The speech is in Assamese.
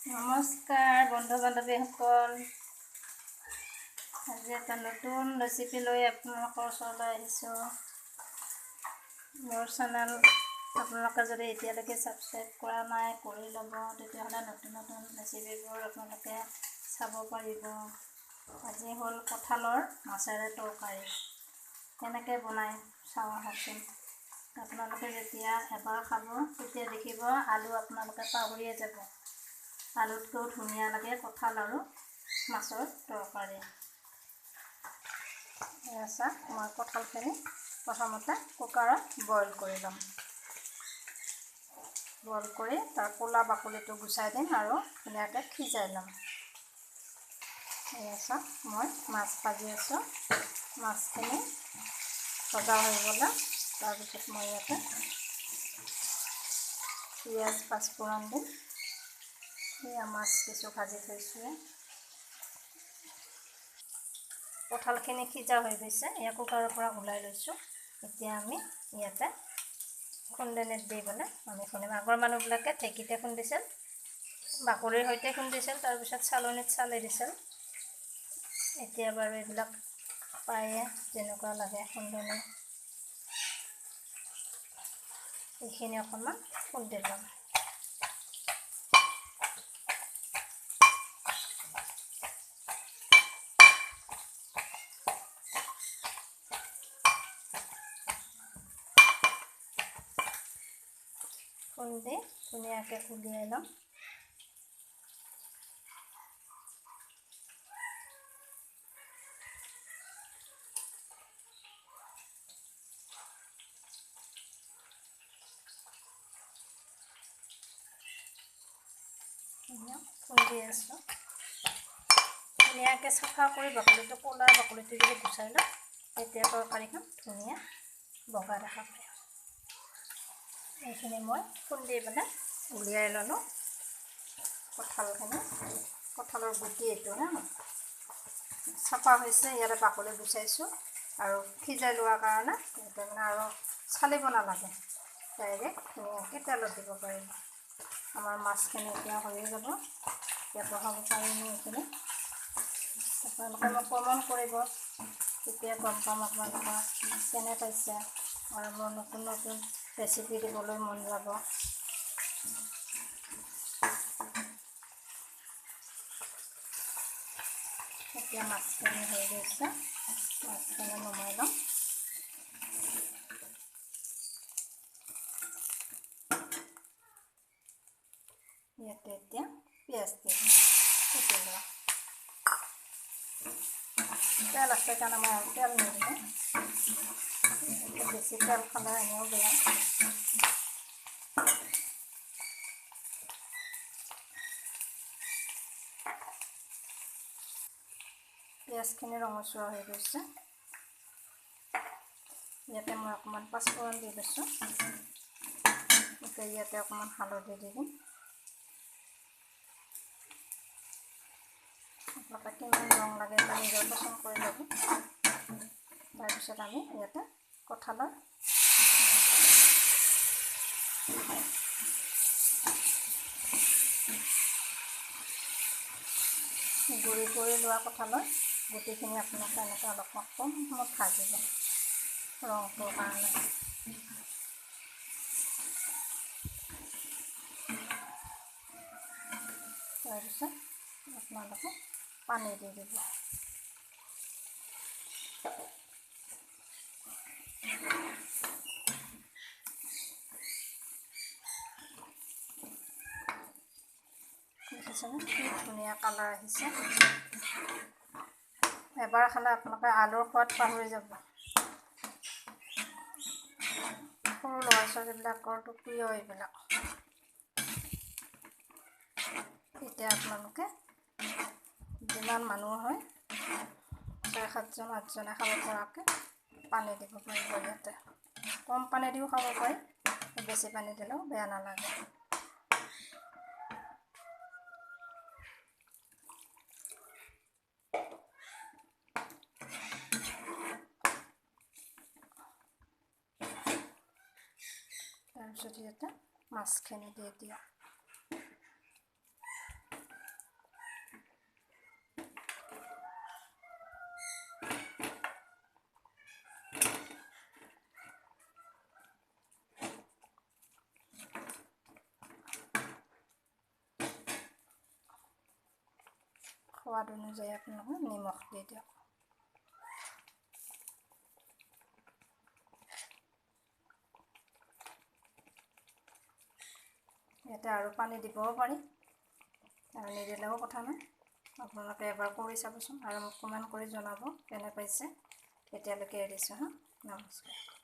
নমস্কাৰ বন্ধু বান্ধৱীসকল, আজি এটা নতুন ৰেচিপি লৈ আপোনালোকৰ ওচৰলৈ আহিছোঁ। মোৰ চেনেল আপোনালোকে যদি এতিয়ালৈকে ছাবস্ক্ৰাইব কৰা নাই কৰি ল'ব, তেতিয়াহ'লে নতুন নতুন ৰেচিপিবোৰ আপোনালোকে চাব পাৰিব। আজি হ'ল কঁঠালৰ মাছেৰে তৰকাৰী, কেনেকৈ বনাই চাওঁ আহকচোন। আপোনালোকে যেতিয়া এবাৰ খাব তেতিয়া দেখিব আলু আপোনালোকে পাহৰিয়ে যাব। আলুতকৈও ধুনীয়া লাগে কঁঠাল আৰু মাছৰ তৰকাৰী। এয়া চাওক, মই কঁঠালখিনি প্ৰথমতে কুকাৰত বইল কৰি ল'ম। বইল কৰি তাৰ ক'লা বাকলিটো গুচাই দিম আৰু ধুনীয়াকৈ সিজাই ল'ম। এয়া চাওক, মই মাছ ভাজি আছোঁ। মাছখিনি ভজা হৈ গ'লে তাৰপিছত মই ইয়াতে পিঁয়াজ পাঁচফোৰণ দিম। এয়া মাছ কিছু ভাজি থৈছোঁ। কঁঠালখিনি সিজা হৈ গৈছে, এয়া কুকাৰৰ পৰা ওলাই লৈছোঁ। এতিয়া আমি ইয়াতে খুন্দনিত দি পেলাই আমি খুন্দিম। আগৰ মানুহবিলাকে ঢেঁকীতে খুন্দিছিল, বাকলিৰ সৈতে খুন্দিছিল, তাৰপিছত চালনীত চালি দিছিল। এতিয়া বাৰু এইবিলাক পায়ে যেনেকুৱা লাগে খুন্দনি। এইখিনি অকণমান খুন্দি ল'ম। খুন্দি ধুনীয়াকৈ উলিয়াই ল'ম। খুন্দি আছোঁ ধুনীয়াকৈ চাফা কৰি বাকলিটো, ক'লা বাকলিটো যদি গুচাই লওঁ তেতিয়া তৰকাৰীখন ধুনীয়া বগা দেখা পায়। এইখিনি মই খুন্দি পেলাই উলিয়াই ল'লোঁ। কঁঠালখিনি, কঁঠালৰ গুটি এইটো হা চাফা হৈছে, ইয়াতে বাকলি গুচাইছোঁ আৰু সিজাই লোৱাৰ কাৰণে ইয়াতে মানে আৰু চালিব নালাগে, ডাইৰেক্ট ধুনীয়াকৈ তেলত দিব পাৰিব। আমাৰ মাছখিনি এতিয়া হৈয়ে যাব, এতিয়া বহাব পাৰিম এইখিনি। আপোনালোকে মোক কমেণ্ট কৰিব, তেতিয়া গম পাম আপোনালোকৰ কেনে পাইছে আৰু মোৰ নতুন নতুন ৰেচিপি দিবলৈ মন যাব। এতিয়া মাছখিনি হৈ গৈছে, মাছখিনি নমাই ল'ম। ইয়াতে এতিয়া পিঁয়াজ দিম, কুটি লোৱা তেল আছে কাৰণে মই আৰু তেল নিদিওঁ, বেছি তেল খালে এনেও বেয়া। পিঁয়াজখিনি ৰঙচুৱা হৈ গৈছে, ইয়াতে মই অকণমান পাঁচফোৰণ দি লৈছোঁ। এতিয়া ইয়াতে অকণমান হালধি দি দিম। আপোনালোকে কিমান ৰং লাগে নিজৰ পচন্দ কৰি ল'ব। তাৰপিছত আমি ইয়াতে কঁঠালৰ গুড়ি কৰি লোৱা কঁঠালৰ গুটিখিনি আপোনালোকে এনেকৈ অলপ কম সময়ত ভাজিব ৰংটোৰ কাৰণে। তাৰপিছত আপোনালোকে পানী দি দিব। দেখিছেনে কি ধুনীয়া কালাৰ আহিছে। এবাৰ খালে আপোনালোকে আলুৰ সোৱাদ পাহৰি যাব। সৰু ল'ৰা ছোৱালীবিলাকৰতো প্ৰিয় এইবিলাক। এতিয়া আপোনালোকে যিমান মানুহ হয় 6 7জন 8জনে খাব পৰাকৈ পানী দিব পাৰিব। ইয়াতে কম পানী দিও খাব পাৰি, বেছি পানী দিলেও বেয়া নালাগে। তাৰপিছত ইয়াতে মাছখিনি দি দিয়ক। সোৱাদ অনুযায়ী আপোনালোকে নিমখ দি দিয়ক। ইয়াতে আৰু পানী দিবও পাৰি, আৰু নিদিলেও কথা নাই। আপোনালোকে এবাৰ কৰি চাবচোন আৰু মোক কমেণ্ট কৰি জনাব কেনে পাইছে। এতিয়ালৈকে এৰিছোঁ, হা, নমস্কাৰ।